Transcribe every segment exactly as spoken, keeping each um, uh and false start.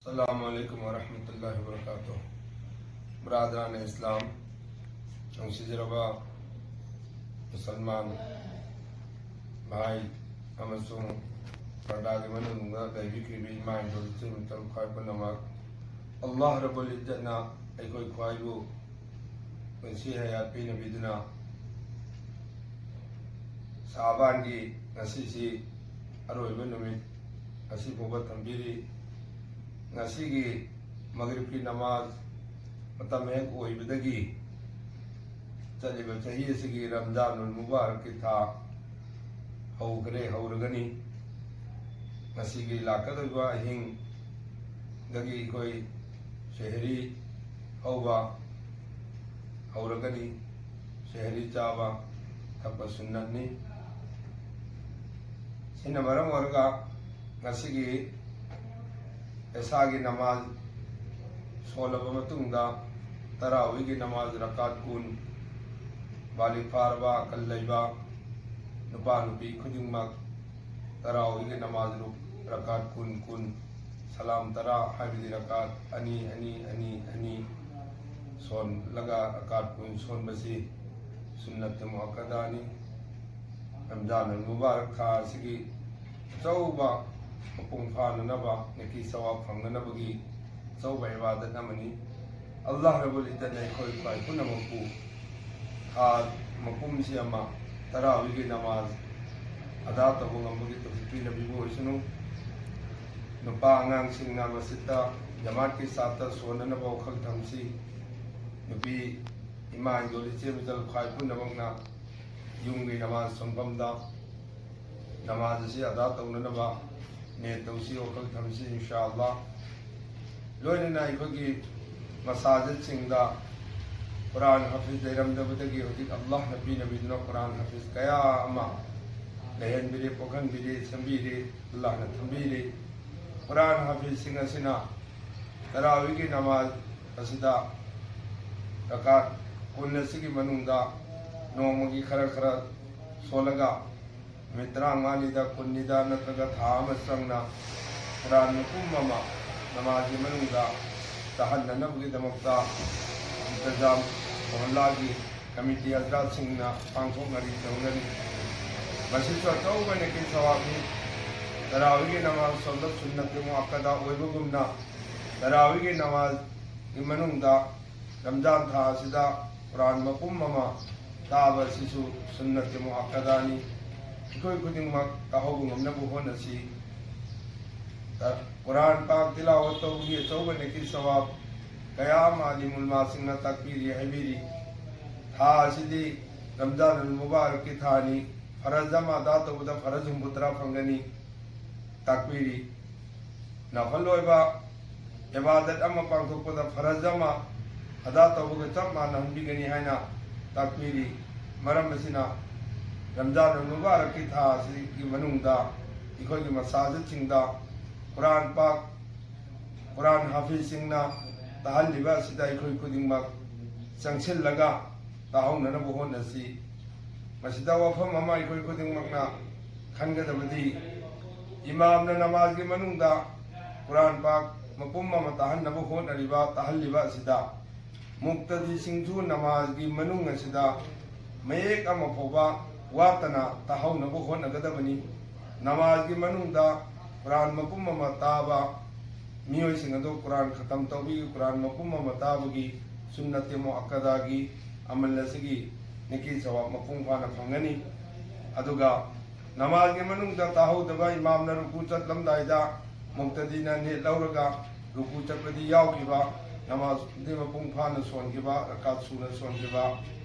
ꯑꯁꯂꯥꯃꯨ ꯑꯂꯥꯏꯀꯨꯝ ꯋꯔꯍꯃꯇꯨꯜꯂꯥꯍꯤ ꯋꯕꯔꯀꯥꯇꯨꯍ꯫ ꯕ꯭ꯔꯥꯗꯔꯥꯅ ꯏꯁꯂꯥꯝ, ꯅꯨꯡꯁꯤꯖꯔꯕ ꯃꯨꯁꯜꯃꯥꯟ ꯚꯥꯏ ꯑꯃꯁꯨꯡ ꯄꯔꯗꯥꯒꯤ ꯃꯅꯨꯡꯗ ꯂꯩꯕꯤꯈ꯭ꯔꯤꯕ ꯏꯃꯥ ꯏꯟꯗꯣꯜ ꯏꯆꯦ ꯃꯤꯇꯜ ꯈ꯭ꯋꯥꯏ ꯄꯨꯝꯅꯃꯛ, ꯑꯜꯂꯥꯍ ꯔꯕꯨꯜ ꯏꯖꯠꯅ ꯑꯩꯈꯣꯏ ꯈ꯭ꯋꯥꯏꯕꯨ ꯄꯨꯟꯁꯤ ꯍꯌꯥꯠ ꯄꯤꯅꯕꯤꯗꯨꯅ ꯁꯥꯕꯥꯟꯒꯤ ꯉꯁꯤꯁꯤ ꯑꯔꯣꯏꯕ ꯅꯨꯃꯤꯠ ꯑꯁꯤ ꯐꯥꯎꯕ ꯊꯝꯕꯤꯔꯤ꯫ ꯉꯁꯤꯒꯤ ꯃꯒꯔꯤꯕꯀꯤ ꯅꯃꯥꯖ ꯃꯇꯝ ꯍꯦꯛ ꯑꯣꯏꯕꯗꯒꯤ ꯆꯠꯂꯤꯕ ꯆꯍꯤ ꯑꯁꯤꯒꯤ ꯔꯝꯖꯥꯅꯨꯜ ꯃꯨꯕꯥꯔꯛꯀꯤ ꯊꯥ ꯍꯧꯈ꯭ꯔꯦ, ꯍꯧꯔꯒꯅꯤ꯫ ꯉꯁꯤꯒꯤ ꯂꯥꯛꯀꯗꯧꯔꯤꯕ ꯑꯍꯤꯡꯗꯒꯤ ꯑꯩꯈꯣꯏ ꯁꯦꯍꯔꯤ ꯍꯧꯕ ꯍꯧꯔꯒꯅꯤ꯫ ꯁꯦꯍꯔꯤ ꯆꯥꯕ ꯊꯛꯄ ꯁꯨꯟꯅꯠꯅꯤ꯫ ꯁꯤꯅ ꯃꯔꯝ ꯑꯣꯏꯔꯒ ꯉꯁꯤꯒꯤ ꯏꯁꯥꯒꯤ ꯅꯃꯥꯖ ꯁꯣꯜꯂꯕ ꯃꯇꯨꯡꯗ, ꯇꯔꯥꯋꯤꯒꯤ ꯅꯃꯥꯖ ꯔꯀꯥꯠ ꯀꯨꯟ, ꯕꯥꯂꯤꯒ ꯐꯥꯔꯕ ꯑꯀꯜ ꯂꯩꯕ ꯅꯨꯄꯥ ꯅꯨꯄꯤ ꯈꯨꯗꯤꯡꯃꯛ ꯇꯔꯥꯋꯤꯒꯤ ꯅꯃꯥꯖ ꯔꯨ-, ꯔꯀꯥꯠ ꯀꯨꯟ ꯀꯨꯟ, ꯁꯂꯥꯝ ꯇꯔꯥ, ꯍꯥꯏꯕꯗꯤ ꯔꯀꯥꯠ ꯑꯅꯤ ꯑꯅꯤ ꯑꯅꯤ ꯑꯅꯤ ꯁꯣꯜꯂꯒ ꯔꯀꯥꯠ ꯀꯨꯟ ꯁꯣꯟꯕꯁꯤ ꯁꯨꯟꯅꯠꯇ ꯃꯨꯑꯛꯀꯗꯥꯅꯤ꯫ ꯔꯝꯖꯥꯟ ꯑꯜ ꯃꯨꯕꯥꯔꯛ ꯊꯥ ꯑꯁꯤꯒꯤ ꯑꯆꯧꯕ ꯃꯄꯨꯡ ꯐꯥꯅꯅꯕ, ꯅꯦꯀꯤ ꯁꯋꯥꯕ ꯐꯪꯅꯅꯕꯒꯤ ꯑꯆꯧꯕ ꯏꯕꯥꯗꯠ ꯑꯃꯅꯤ꯫ ꯑꯜꯂꯥꯍ ꯔꯕꯨꯜ ꯏꯖꯠꯅ ꯑꯩꯈꯣꯏ ꯈ꯭ꯋꯥꯏ ꯄꯨꯝꯅꯃꯛꯄꯨ ꯊꯥ ꯃꯄꯨꯝꯁꯤ ꯑꯃ ꯇꯔꯥꯋꯤꯒꯤ ꯅꯃꯥꯖ ꯑꯗꯥ ꯇꯧꯕ ꯉꯝꯕꯒꯤ ꯇꯧꯐꯤꯛ ꯄꯤꯅꯕꯤꯕ ꯑꯣꯏꯁꯅꯨ꯫ ꯅꯨꯄꯥ ꯑꯉꯥꯡꯁꯤꯡꯅ ꯃꯁꯖꯤꯠꯇ ꯖꯃꯥꯠꯀꯤ ꯁꯥꯠꯇ ꯁꯣꯟꯅꯅꯕ ꯋꯥꯈꯜ ꯊꯝꯁꯤ꯫ ꯅꯨꯄꯤ ꯏꯃꯥ ꯏꯟꯗꯣꯜ ꯏꯆꯦ ꯃꯤꯇꯜ ꯈ꯭ꯋꯥꯏ ꯄꯨꯝꯅꯃꯛꯅ ꯌꯨꯝꯒꯤ ꯅꯃꯥꯖ ꯁꯣꯟꯐꯝꯗ ꯅꯃꯥꯖ ꯑꯁꯤ ꯑꯗꯥ ꯇꯧꯅꯅꯕ ꯅꯤꯌꯠ ꯇꯧꯁꯤ, ꯋꯥꯈꯜ ꯊꯝꯁꯤ, ꯏꯟꯁꯥ ꯑꯜꯂꯥꯍ꯫ ꯂꯣꯏꯅꯅ ꯑꯩꯈꯣꯏꯒꯤ ꯃꯁꯥꯖꯤꯠꯁꯤꯡꯗ ꯀꯨꯔꯥꯟ ꯍꯥꯐꯤꯖ ꯂꯩꯔꯝꯗꯕꯗꯒꯤ ꯍꯧꯖꯤꯛ ꯑꯜꯂꯥꯍꯅ ꯄꯤꯅꯕꯤꯗꯨꯅ ꯀꯨꯔꯥꯟ ꯍꯥꯐꯤꯖ ꯀꯌꯥ ꯑꯃ ꯂꯩꯍꯟꯕꯤꯔꯦ, ꯄꯣꯛꯍꯟꯕꯤꯔꯦ, ꯁꯦꯝꯕꯤꯔꯦ, ꯑꯜꯂꯥꯍꯅ ꯊꯝꯕꯤꯔꯦ꯫ ꯀꯨꯔꯥꯟ ꯍꯥꯐꯤꯖꯁꯤꯡ ꯑꯁꯤꯅ ꯇꯔꯥꯋꯤꯒꯤ ꯅꯃꯥꯖ ꯑꯁꯤꯗ ꯔꯀꯥꯠ ꯀꯨꯟ ꯑꯁꯤꯒꯤ ꯃꯅꯨꯡꯗ ꯅꯣꯡꯃꯒꯤ ꯈꯔ ꯈꯔ ꯁꯣꯜꯂꯒ ꯅꯨꯃꯤꯠ ꯇꯔꯥꯃꯉꯥꯅꯤꯗ, ꯀꯨꯟꯅꯤꯗ ꯅꯠꯇ꯭ꯔꯒ ꯊꯥ ꯑꯃ ꯆꯪꯅ ꯀꯨꯔꯥꯟ ꯃꯄꯨꯝ ꯑꯃ ꯅꯃꯥꯖꯒꯤ ꯃꯅꯨꯡꯗ ꯇꯥꯍꯟꯅꯅꯕꯒꯤꯗꯃꯛꯇ ꯏꯟꯇꯖꯥꯝ ꯃꯣꯍꯜꯂꯥꯒꯤ ꯀꯃꯤꯇꯤ ꯍꯖꯔꯥꯠꯁꯤꯡꯅ ꯄꯥꯡꯊꯣꯛꯅꯔꯤ ꯇꯧꯅꯔꯤ꯫ ꯃꯁꯤꯁꯨ ꯑꯆꯧꯕ ꯅꯦꯀꯤ ꯁꯋꯥꯕꯅꯤ꯫ ꯇꯔꯥꯋꯤꯒꯤ ꯅꯃꯥꯖ ꯁꯣꯝꯗ ꯁꯨꯟꯅꯠꯇꯤ ꯃꯨꯑꯛꯀꯗ ꯑꯣꯏꯕꯒꯨꯝꯅ, ꯇꯔꯥꯋꯤꯒꯤ ꯅꯃꯥꯖꯒꯤ ꯃꯅꯨꯡꯗ ꯔꯝꯖꯥꯟ ꯊꯥ ꯑꯁꯤꯗ ꯀꯨꯔꯥꯟ ꯃꯄꯨꯝ ꯑꯃ ꯇꯥꯕ ꯑꯁꯤꯁꯨ ꯁꯨꯟꯅꯠꯇꯤ ꯃꯨꯑꯛꯀꯗꯥꯅꯤ꯫ ꯑꯩꯈꯣꯏ ꯈꯨꯗꯤꯡꯃꯛ ꯇꯥꯍꯧꯕ ꯉꯝꯅꯕ ꯍꯣꯠꯅꯁꯤ꯫ ꯀꯨꯔꯥꯟ ꯄꯥꯛ ꯇꯤꯂꯥꯋꯠ ꯇꯧꯕꯒꯤ ꯑꯆꯧꯕ ꯅꯦꯀꯤ ꯁꯋꯥꯕ ꯀꯌꯥ ꯑꯃ ꯑꯂꯤꯃꯨꯜꯃꯥꯁꯤꯡꯅ ꯇꯥꯛꯄꯤꯔꯤ, ꯍꯥꯏꯕꯤꯔꯤ꯫ ꯊꯥ ꯑꯁꯤꯗꯤ ꯔꯝꯖꯥꯟ ꯑꯜ ꯃꯨꯕꯥꯔꯛꯀꯤ ꯊꯥꯅꯤ꯫ ꯐꯔꯖ ꯑꯃ ꯑꯗꯥ ꯇꯧꯕꯗ ꯐꯔꯖ ꯍꯨꯝꯐꯨꯇꯔꯥ ꯐꯪꯒꯅꯤ ꯇꯥꯛꯄꯤꯔꯤ꯫ ꯅꯐꯜ ꯑꯣꯏꯕ ꯏꯕꯥꯗꯠ ꯑꯃ ꯄꯥꯡꯊꯣꯛꯄꯗ ꯐꯔꯖ ꯑꯃ ꯑꯗꯥ ꯇꯧꯕꯒ ꯆꯞ ꯃꯥꯟꯅꯍꯟꯕꯤꯒꯅꯤ ꯍꯥꯏꯅ ꯇꯥꯛꯄꯤꯔꯤ꯫ ꯃꯔꯝ ꯑꯁꯤꯅ, ꯔꯝꯖꯥꯟ ꯑꯜ ꯃꯨꯕꯥꯔꯛꯀꯤ ꯊꯥ ꯑꯁꯤꯒꯤ ꯃꯅꯨꯡꯗ ꯑꯩꯈꯣꯏꯒꯤ ꯃꯁꯥꯖꯤꯠꯁꯤꯡꯗ ꯀꯨꯔꯥꯟ ꯄꯥꯛ, ꯀꯨꯔꯥꯟ ꯍꯥꯐꯤꯖꯁꯤꯡꯅ ꯇꯥꯍꯜꯂꯤꯕ ꯑꯁꯤꯗ ꯑꯩꯈꯣꯏ ꯈꯨꯗꯤꯡꯃꯛ ꯆꯪꯁꯤꯜꯂꯒ ꯇꯥꯍꯧꯅꯅꯕ ꯍꯣꯠꯅꯁꯤ꯫ ꯃꯁꯤꯗ ꯋꯥꯐꯝ ꯑꯃ ꯑꯩꯈꯣꯏ ꯈꯨꯗꯤꯡꯃꯛꯅ ꯈꯟꯒꯗꯕꯗꯤ, ꯏꯃꯥꯝꯅ ꯅꯃꯥꯖꯒꯤ ꯃꯅꯨꯡꯗ ꯀꯨꯔꯥꯟ ꯄꯥꯛ ꯃꯄꯨꯝ ꯑꯃ ꯇꯥꯍꯟꯅꯕ ꯍꯣꯠꯅꯔꯤꯕ, ꯇꯥꯍꯜꯂꯤꯕ ꯑꯁꯤꯗ ꯃꯨꯛꯇꯗꯤꯁꯤꯡꯁꯨ ꯅꯃꯥꯖꯒꯤ ꯃꯅꯨꯡ ꯑꯁꯤꯗ ꯃꯌꯦꯛ ꯑꯃ ꯐꯥꯎꯕ ꯋꯥꯠꯇꯅ ꯇꯥꯍꯧꯅꯕ ꯍꯣꯠꯅꯒꯗꯕꯅꯤ꯫ ꯅꯃꯥꯖꯒꯤ ꯃꯅꯨꯡꯗ ꯀꯨꯔꯥꯟ ꯃꯄꯨꯝ ꯑꯃ ꯇꯥꯕ ꯃꯤꯑꯣꯏꯁꯤꯡ ꯑꯗꯨ ꯀꯨꯔꯥꯟ ꯈꯇꯝ ꯇꯧꯕꯒꯤ, ꯀꯨꯔꯥꯟ ꯃꯄꯨꯝ ꯑꯃ ꯇꯥꯕꯒꯤ ꯁꯨꯟꯅꯠꯇꯤ ꯃꯨꯑꯛꯀꯗꯥꯒꯤ ꯑꯃꯜ ꯑꯁꯤꯒꯤ ꯅꯦꯀꯤ ꯁꯋꯥꯕ ꯃꯄꯨꯡ ꯐꯥꯅ ꯐꯪꯒꯅꯤ꯫ ꯑꯗꯨꯒ ꯅꯃꯥꯖꯒꯤ ꯃꯅꯨꯡꯗ ꯇꯥꯍꯧꯗꯕ, ꯏꯃꯥꯝꯅ ꯔꯨꯀꯨ ꯆꯠꯂꯝꯗꯥꯏꯗ ꯃꯨꯛꯇꯗꯤꯅ ꯅꯦꯠ ꯂꯧꯔꯒ ꯔꯨꯀꯨ ꯆꯠꯄꯗꯤ ꯌꯥꯎꯈꯤꯕ, ꯅꯃꯥꯖꯗꯤ ꯃꯄꯨꯡ ꯐꯥꯅ ꯁꯣꯟꯈꯤꯕ, ꯔꯀꯥꯠ ꯁꯨꯅ ꯁꯣꯟꯈꯤꯕ,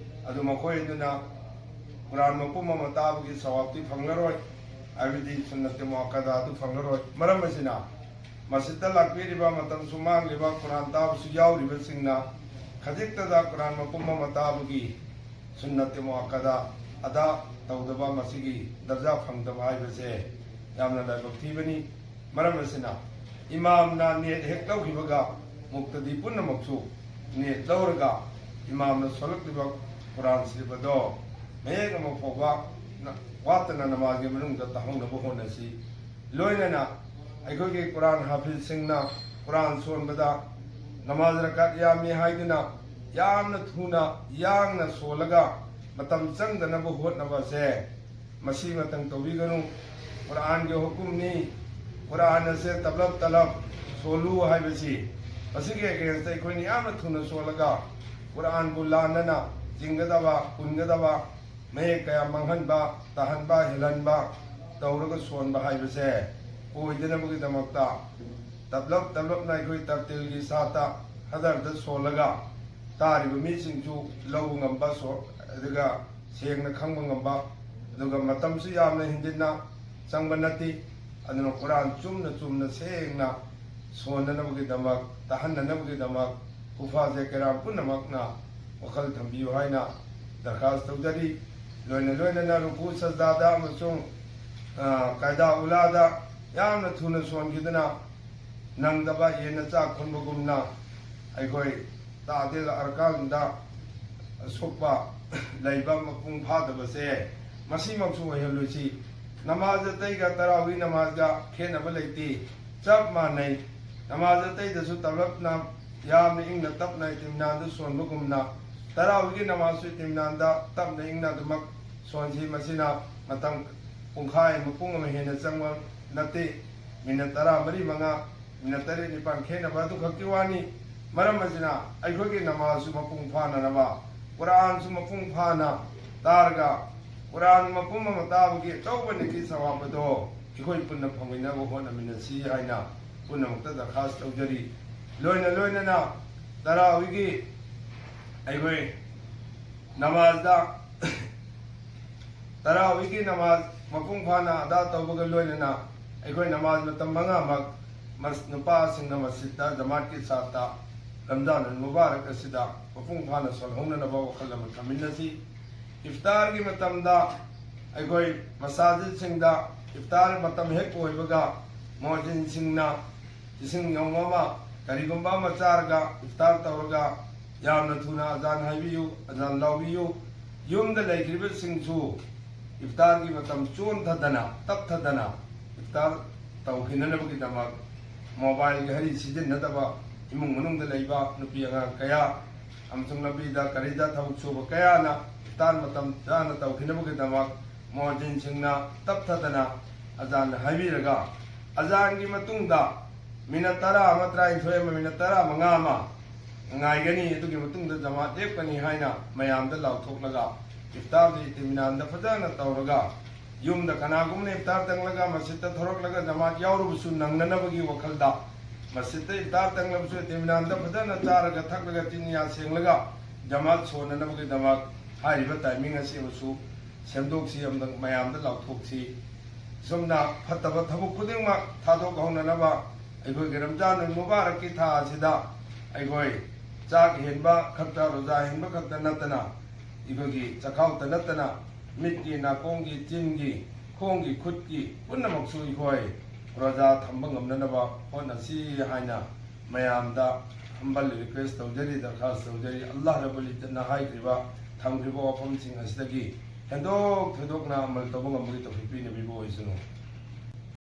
ꯑꯗꯨ ꯃꯈꯣꯏ ꯑꯗꯨꯅ ꯀꯨꯔꯥꯟ ꯃꯄꯨꯝ ꯑꯃ ꯇꯥꯕꯒꯤ ꯁꯋꯥꯕꯇꯤ ꯐꯪꯂꯔꯣꯏ, ꯍꯥꯏꯕꯗꯤ ꯁꯨꯟꯅꯠꯇꯤ ꯃꯨꯑꯛꯀꯗꯥ ꯑꯗꯨ ꯐꯪꯂꯔꯣꯏ꯫ ꯃꯔꯝ ꯑꯁꯤꯅ, ꯃꯁꯤꯗ ꯂꯥꯛꯄꯤꯔꯤꯕ ꯃꯇꯝꯁꯨ ꯃꯥꯡꯂꯤꯕ, ꯀꯨꯔꯥꯟ ꯇꯥꯕꯁꯨ ꯌꯥꯎꯔꯤꯕꯁꯤꯡꯅ ꯈꯖꯤꯛꯇꯗ ꯀꯨꯔꯥꯟ ꯃꯄꯨꯝ ꯑꯃ ꯇꯥꯕꯒꯤ ꯁꯨꯟꯅꯠꯇꯤ ꯃꯨꯑꯛꯀꯗꯥ ꯑꯗꯥ ꯇꯧꯗꯕ, ꯃꯁꯤꯒꯤ ꯗꯔꯖꯥ ꯐꯪꯗꯕ ꯍꯥꯏꯕꯁꯦ ꯌꯥꯝꯅ ꯂꯥꯏꯕꯛ ꯊꯤꯕꯅꯤ꯫ ꯃꯔꯝ ꯑꯁꯤꯅ, ꯏꯃꯥꯝꯅ ꯅꯦꯠ ꯍꯦꯛ ꯂꯧꯈꯤꯕꯒ ꯃꯨꯛꯇꯗꯤ ꯄꯨꯝꯅꯃꯛꯁꯨ ꯅꯦꯠ ꯂꯧꯔꯒ ꯏꯃꯥꯝꯅ ꯁꯣꯜꯂꯛꯂꯤꯕ ꯀꯨꯔꯥꯟ ꯁꯔꯤꯐ ꯑꯗꯣ ꯃꯌꯦꯛ ꯑꯃ ꯐꯥꯎꯕ ꯅ-, ꯋꯥꯠꯇꯅ ꯅꯃꯥꯖꯒꯤ ꯃꯅꯨꯡꯗ ꯇꯥꯍꯧꯅꯕ ꯍꯣꯠꯅꯁꯤ꯫ ꯂꯣꯏꯅꯅ ꯑꯩꯈꯣꯏꯒꯤ ꯀꯨꯔꯥꯟ ꯍꯥꯐꯤꯖꯁꯤꯡꯅ ꯀꯨꯔꯥꯟ ꯁꯣꯟꯕꯗ ꯅꯃꯥꯖ ꯔꯀꯥꯠ ꯌꯥꯝꯃꯤ ꯍꯥꯏꯗꯨꯅ ꯌꯥꯝꯅ ꯊꯨꯅ ꯌꯥꯡꯅ ꯁꯣꯜꯂꯒ ꯃꯇꯝ ꯆꯪꯗꯅꯕ ꯍꯣꯠꯅꯕꯁꯦ ꯃꯁꯤ ꯃꯇꯪ ꯇꯧꯕꯤꯒꯅꯨ꯫ ꯀꯨꯔꯥꯟꯒꯤ ꯍꯨꯀꯨꯝꯅꯤ꯫ ꯀꯨꯔꯥꯟ ꯑꯁꯦ ꯇꯞꯂꯞ ꯇꯞꯂꯞ ꯁꯣꯜꯂꯨ ꯍꯥꯏꯕꯁꯤ, ꯃꯁꯤꯒꯤ against ꯑꯩꯈꯣꯏꯅ ꯌꯥꯝꯅ ꯊꯨꯅ ꯁꯣꯜꯂꯒ ꯀꯨꯔꯥꯟꯕꯨ ꯂꯥꯟꯅꯅ ꯆꯤꯡꯒꯗꯕ, ꯄꯨꯟꯒꯗꯕ, ꯃꯌꯦꯛ ꯀꯌꯥ ꯃꯥꯡꯍꯟꯕ, ꯇꯥꯍꯟꯕ, ꯍꯦꯜꯍꯟꯕ ꯇꯧꯔꯒ ꯁꯣꯟꯕ ꯍꯥꯏꯕꯁꯦ ꯑꯣꯏꯗꯅꯕꯒꯤꯗꯃꯛꯇ ꯇꯞꯂꯞ ꯇꯞꯂꯞꯅ ꯑꯩꯈꯣꯏ ꯇꯔꯇꯤꯜꯒꯤ ꯁꯥꯠꯇ ꯍꯗꯔꯗ ꯁꯣꯜꯂꯒ ꯇꯥꯔꯤꯕ ꯃꯤꯁꯤꯡꯁꯨ ꯂꯧꯕ ꯉꯝꯕ, ꯁꯣ-, ꯑꯗꯨꯒ ꯁꯦꯡꯅ ꯈꯪꯕ ꯉꯝꯕ, ꯑꯗꯨꯒ ꯃꯇꯝꯁꯨ ꯌꯥꯝꯅ ꯍꯦꯟꯖꯤꯟꯅ ꯆꯪꯕ ꯅꯠꯇꯦ꯫ ꯑꯗꯨꯅ ꯀꯨꯔꯥꯟ ꯆꯨꯝꯅ ꯆꯨꯝꯅ ꯁꯦꯡꯅ ꯁꯣꯟꯅꯅꯕꯒꯤꯗꯃꯛ, ꯇꯥꯍꯟꯅꯅꯕꯒꯤꯗꯃꯛ ꯍꯨꯐꯥꯖꯦ ꯀꯤꯔꯥꯝ ꯄꯨꯝꯅꯃꯛꯅ ꯋꯥꯈꯜ ꯊꯝꯕꯤꯌꯨ ꯍꯥꯏꯅ ꯗꯔꯈꯥꯁ ꯇꯧꯖꯔꯤ꯫ ꯂꯣꯏꯅ ꯂꯣꯏꯅꯅ ꯔꯨꯀꯨ ꯁꯖꯗꯥꯗ ꯑꯃꯁꯨꯡ, ꯑ, ꯀꯥꯏꯗꯥ ꯎꯂꯥꯗ ꯌꯥꯝꯅ ꯊꯨꯅ ꯁꯣꯟꯈꯤꯗꯨꯅ ꯅꯪꯗꯕ ꯌꯦꯟꯅ ꯆꯥꯛ ꯈꯨꯟꯕꯒꯨꯝꯅ ꯑꯩꯈꯣꯏ ꯇꯥꯗꯤꯜ ꯑꯔꯀꯥꯟꯗ ꯁꯣꯛꯄ ꯂꯩꯕ ꯃꯄꯨꯡ ꯐꯥꯗꯕꯁꯦ ꯃꯁꯤꯃꯛꯁꯨ ꯑꯣꯏꯍꯜꯂꯣꯏꯁꯤ꯫ ꯅꯃꯥꯖ ꯑꯇꯩꯒ ꯇꯔꯥꯋꯤ ꯅꯃꯥꯖꯒ ꯈꯦꯠꯅꯕ ꯂꯩꯇꯦ, ꯆꯞ ꯃꯥꯟꯅꯩ꯫ ꯅꯃꯥꯖ ꯑꯇꯩꯗꯁꯨ ꯇꯞꯂꯞꯅ ꯌꯥꯝꯅ ꯏꯪꯅ ꯇꯞꯅ ꯏꯇꯤꯝꯅꯥꯟꯗ ꯁꯣꯟꯕꯒꯨꯝꯅ ꯇꯔꯥꯋꯤꯒꯤ ꯅꯃꯥꯖꯁꯨ ꯏꯇꯤꯝꯅꯥꯟꯗ ꯇꯞꯅ ꯏꯪꯅ ꯑꯗꯨꯃꯛ ꯁꯣꯟꯁꯤ꯫ ꯃꯁꯤꯅ ꯃꯇꯝ ꯄꯨꯡꯈꯥꯏ ꯑꯃ, ꯄꯨꯡ ꯑꯃ ꯍꯦꯟꯅ ꯆꯪꯕ ꯅꯠꯇꯦ꯫ ꯃꯤꯅꯠ ꯇꯔꯥ ꯃꯔꯤ ꯃꯉꯥ, ꯃꯤꯅꯠ ꯇꯔꯦꯠ ꯅꯤꯄꯥꯟ ꯈꯦꯠꯅꯕ ꯑꯗꯨꯈꯛꯀꯤ ꯋꯥꯅꯤ꯫ ꯃꯔꯝ ꯑꯁꯤꯅ ꯑꯩꯈꯣꯏꯒꯤ ꯅꯃꯥꯖꯁꯨ ꯃꯄꯨꯡ ꯐꯥꯅꯅꯕ, ꯀꯨꯔꯥꯟꯁꯨ ꯃꯄꯨꯡ ꯐꯥꯅ ꯇꯥꯔꯒ, ꯀꯨꯔꯥꯟ ꯃꯄꯨꯝ ꯑꯃ ꯇꯥꯕꯒꯤ ꯑꯆꯧꯕ ꯅꯤꯀꯤ ꯁꯋꯥꯕ ꯑꯗꯣ ꯑꯩꯈꯣꯏ ꯄꯨꯟꯅ ꯐꯪꯃꯤꯟꯅꯕ ꯍꯣꯠꯅꯃꯤꯟꯅꯁꯤ ꯍꯥꯏꯅ ꯄꯨꯝꯅꯃꯛꯇ ꯗꯔꯈꯥꯁ ꯇꯧꯖꯔꯤ꯫ ꯂꯣꯏꯅ ꯂꯣꯏꯅꯅ ꯇꯔꯥꯋꯤꯒꯤ ꯑꯩꯈꯣꯏ ꯅꯃꯥꯖꯗ ꯇꯔꯥꯋꯤꯒꯤ ꯅꯃꯥꯖ ꯃꯄꯨꯡ ꯐꯥꯅ ꯑꯗꯥ ꯇꯧꯕꯒ ꯂꯣꯏꯅꯅ ꯑꯩꯈꯣꯏ ꯅꯃꯥꯖ ꯃꯇꯝ ꯃꯉꯥꯃꯛ ꯃꯁ-, ꯅꯨꯄꯥꯁꯤꯡꯅ ꯃꯁꯖꯤꯗꯇ ꯖꯃꯥꯠꯀꯤ ꯁꯥꯠꯇ ꯔꯝꯖꯥꯟ ꯑꯜ ꯃꯨꯕꯥꯔꯛ ꯑꯁꯤꯗ ꯃꯄꯨꯡ ꯐꯥꯅ ꯁꯣꯜꯍꯧꯅꯅꯕ ꯋꯥꯈꯜ ꯑꯃ ꯊꯝꯃꯤꯟꯅꯁꯤ꯫ ꯏꯐꯇꯥꯔꯒꯤ ꯃꯇꯝꯗ ꯑꯩꯈꯣꯏ ꯃꯁꯥꯖꯤꯗꯁꯤꯡꯗ ꯏꯐꯇꯥꯔ ꯃꯇꯝ ꯍꯦꯛ ꯑꯣꯏꯕꯒ ꯃꯣꯖꯤꯟꯁꯤꯡꯅ ꯏꯁꯤꯡ ꯌꯣꯡ ꯑꯃ, ꯀꯔꯤꯒꯨꯝꯕ ꯑꯃ ꯆꯥꯔꯒ ꯏꯐꯇꯥꯔ ꯇꯧꯔꯒ ꯌꯥꯝꯅ ꯊꯨꯅ ꯑꯖꯥꯟ ꯍꯥꯏꯕꯤꯌꯨ, ꯑꯖꯥꯟ ꯂꯥꯎꯕꯤꯌꯨ꯫ ꯌꯨꯝꯗ ꯂꯩꯈ꯭ꯔꯤꯕꯁꯤꯡꯁꯨ ꯏꯐꯇꯥꯔꯒꯤ ꯃꯇꯝ ꯆꯣꯟꯊꯗꯅ, ꯇꯞꯊꯗꯅ ꯏꯐꯇꯥꯔ ꯇꯧꯈꯤꯅꯅꯕꯒꯤꯗꯃꯛ ꯃꯣꯕꯥꯏꯜꯒꯤ ꯍꯔꯤ ꯁꯤꯖꯤꯟꯅꯗꯕ ꯏꯃꯨꯡ ꯃꯅꯨꯡꯗ ꯂꯩꯕ ꯅꯨꯄꯤ ꯑꯉꯥꯡ ꯀꯌꯥ ꯑꯃꯁꯨꯡ ꯂꯝꯕꯤꯗ ꯀꯔꯤꯗ ꯊꯕꯛ ꯁꯨꯕ ꯀꯌꯥꯅ ꯏꯐꯇꯥꯔ ꯃꯇꯝ ꯆꯥꯅ ꯇꯧꯈꯤꯅꯕꯒꯤꯗꯃꯛ ꯃꯣꯖꯤꯟꯁꯤꯡꯅ ꯇꯞꯊꯗꯅ ꯑꯖꯥꯟ ꯍꯥꯏꯕꯤꯔꯒ, ꯑꯖꯥꯟꯒꯤ ꯃꯇꯨꯡꯗ ꯃꯤꯅꯠ ꯇꯔꯥ ꯑꯃ, ꯇꯔꯥꯅꯤꯊꯣꯏ ꯑꯃ, ꯃꯤꯅꯠ ꯇꯔꯥꯃꯉꯥ ꯑꯃ ꯉꯥꯏꯒꯅꯤ꯫ ꯑꯗꯨꯒꯤ ꯃꯇꯨꯡꯗ ꯖꯃꯥꯠ ꯂꯦꯞꯀꯅꯤ ꯍꯥꯏꯅ ꯃꯌꯥꯝꯗ ꯂꯥꯎꯊꯣꯛꯂꯒ, ꯏꯐꯇꯥꯔꯗꯨ ꯏꯇꯤꯃꯤꯅꯥꯟꯗ ꯐꯖꯅ ꯇꯧꯔꯒ, ꯌꯨꯝꯗ ꯀꯅꯥꯒꯨꯝꯕꯅ ꯏꯐꯇꯥꯔ ꯇꯪꯂꯒ ꯃꯁꯖꯤꯠꯇ ꯊꯣꯔꯛꯂꯒ ꯖꯃꯥꯠ ꯌꯥꯎꯔꯨꯕꯁꯨ ꯅꯪꯅꯅꯕꯒꯤ ꯋꯥꯈꯜꯗ, ꯃꯁꯖꯤꯠꯇ ꯏꯐꯇꯥꯔ ꯇꯪꯂꯕꯁꯨ ꯏꯇꯤꯃꯤꯅꯥꯟꯗ ꯐꯖꯅ ꯆꯥꯔꯒ ꯊꯛꯂꯒ ꯆꯤꯟꯌꯥ ꯁꯦꯡꯂꯒ ꯖꯃꯥꯠ ꯁꯣꯟꯅꯅꯕꯒꯤꯗꯃꯛ ꯍꯥꯏꯔꯤꯕ ꯇꯥꯏꯃꯤꯡ ꯑꯁꯤ ꯑꯃꯁꯨ ꯁꯦꯝꯗꯣꯛꯁꯤ ꯑꯃꯗꯪ ꯃꯌꯥꯝꯗ ꯂꯥꯎꯊꯣꯛꯁꯤ꯫ ꯑꯁꯨꯝꯅ ꯐꯠꯇꯕ ꯊꯕꯛ ꯈꯨꯗꯤꯡꯃꯛ ꯊꯥꯗꯣꯛꯍꯧꯅꯅꯕ ꯑꯩꯈꯣꯏꯒꯤ ꯔꯝꯖꯥꯟ ꯃꯨꯕꯥꯔꯛꯀꯤ ꯊꯥ ꯑꯁꯤꯗ ꯑꯩꯈꯣꯏ ꯆꯥꯛ ꯍꯦꯟꯕ ꯈꯛꯇ, ꯔꯣꯖꯥ ꯍꯦꯟꯕ ꯈꯛꯇ ꯅꯠꯇꯅ, ꯑꯩꯈꯣꯏꯒꯤ ꯆꯈꯥꯎꯇ ꯅꯠꯇꯅ ꯃꯤꯠꯀꯤ, ꯅꯥꯀꯣꯡꯒꯤ, ꯆꯤꯟꯒꯤ, ꯈꯣꯡꯒꯤ, ꯈꯨꯠꯀꯤ ꯄꯨꯝꯅꯃꯛꯁꯨ ꯑꯩꯈꯣꯏ ꯔꯣꯖꯥ ꯊꯝꯕ ꯉꯝꯅꯅꯕ ꯍꯣꯠꯅꯁꯤ ꯍꯥꯏꯅ ꯃꯌꯥꯝꯗ humble request ꯇꯧꯖꯔꯤ, ꯗꯔꯈꯥꯁ ꯇꯧꯖꯔꯤ꯫ ꯑꯜꯂꯥꯍ ꯔꯕꯨꯜ ꯏꯖꯠꯅ ꯍꯥꯏꯈ꯭ꯔꯤꯕ, ꯊꯝꯈ꯭ꯔꯤꯕ ꯋꯥꯐꯝꯁꯤꯡ ꯑꯁꯤꯗꯒꯤ ꯍꯦꯟꯗꯣꯛ ꯊꯣꯏꯗꯣꯛꯅ ꯑꯃꯜ ꯇꯧꯕ ꯉꯝꯕꯒꯤ ꯇꯧꯐꯤꯛ ꯄꯤꯅꯕꯤꯕ ꯑꯣꯏꯁꯅꯨ꯫